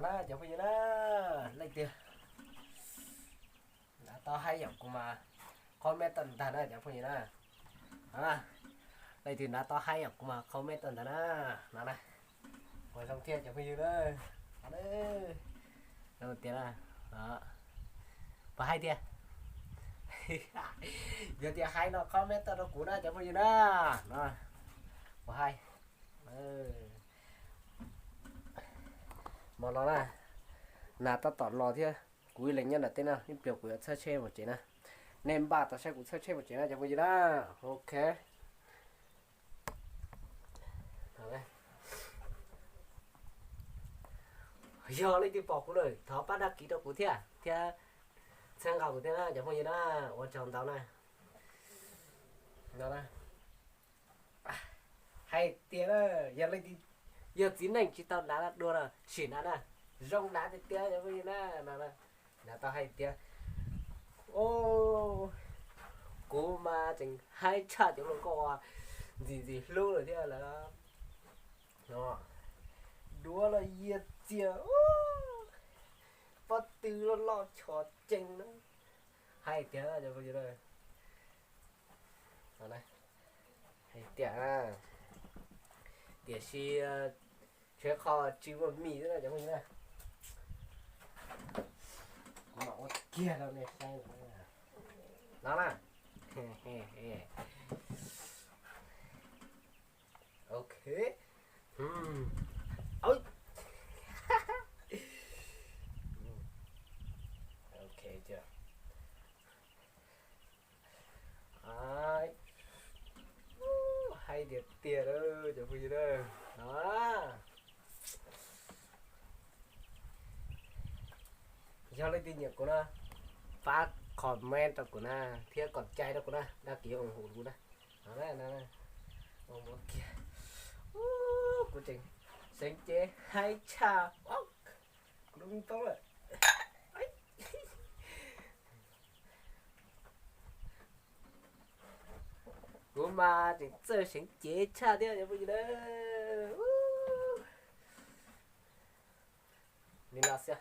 Na cov phooj ywg na, leej twg nrad tau haib yam kuv mas comment tau ntag na cov phooj ywg na. Leej twg nrad tau haib yam kuv mas comment tau ntag na. No na, ua zoo thiab cov phooj ywg na. Tias puas haib tiag? Yog tias haib no comment tau rau kuv na cov phooj ywg na. No, puas haib? Hmo no na, nas tab tom los thiab, kuv ib leeg nyob nram teb no, ib pliag kuv yuav txhawb tsheb mus tsev na. Nej npaj tau saib kuv txhawb tsheb mus tsev na cov phooj ywg na. Ok. Yog leej twg pom kuv lawm thov pab đăng ký rau kuv thiab, thiab txhawb nqa kuv thiab na cov phooj ywg na. Ua tsaug ntau na. No na, hais tias na, yog leej twg, yog txiv neej tsis tau nrad dua los sim nrad na, zoo nrad tiag tiag cov phooj ywg na. No na, nrad tau hais tias, o, kuv mas tseem haib tshaj cov hluas nkauj uas ntxim ntxim hlub lawm thiab lawm. Duav los yiag txiag, pob tw los loj chov cees na. Hais tias, hais tias, tiam sis tsheb qho tsis muaj mis xwb na cov phooj ywg na. Kuv mam ua kiag rau nej saib no na. Ok. Ok, hais tiag tiag lawm cov phooj ywg na. Yog leej twg nyiam kuv na, pab comment rau kuv na, thiab kom cai rau kuv na, đăng ký ủng hộ kuv na. Kiag, kuv tseem seev cev haib tshaj, kuv lub me poob lawm. Kuv mas tseem txawj seev cev tshaj thiab cov phooj ywg na. Li no xwb.